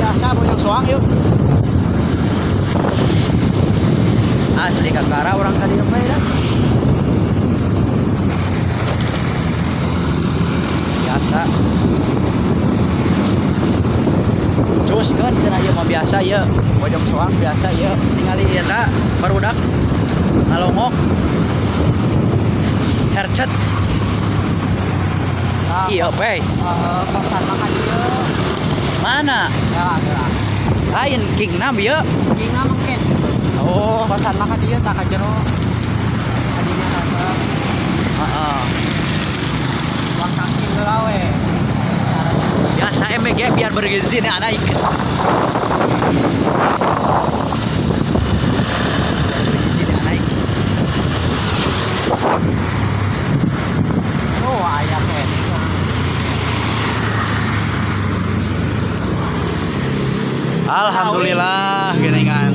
Biasa Bojong Soang yuk. Asli kakara orang tadi apa ya? Biasa. Cus kan cenah ieu mah biasa ya. Bojong Soang biasa ya. Tingali ieu ta barudak ngalongok. Hercet. Iya, pe. Kosan makan dia. Mana? Ya, ya. Lain King Nam ya. King Nam mungkin. Oh, Kosan makan dia tak jero. Tadinya kata heeh. uang saking heula we. Biasa MBG biar bergizi nih anak ikan. Biar bergizi nih anak ikan. Oh, aya keneh. Alhamdulillah gini kan.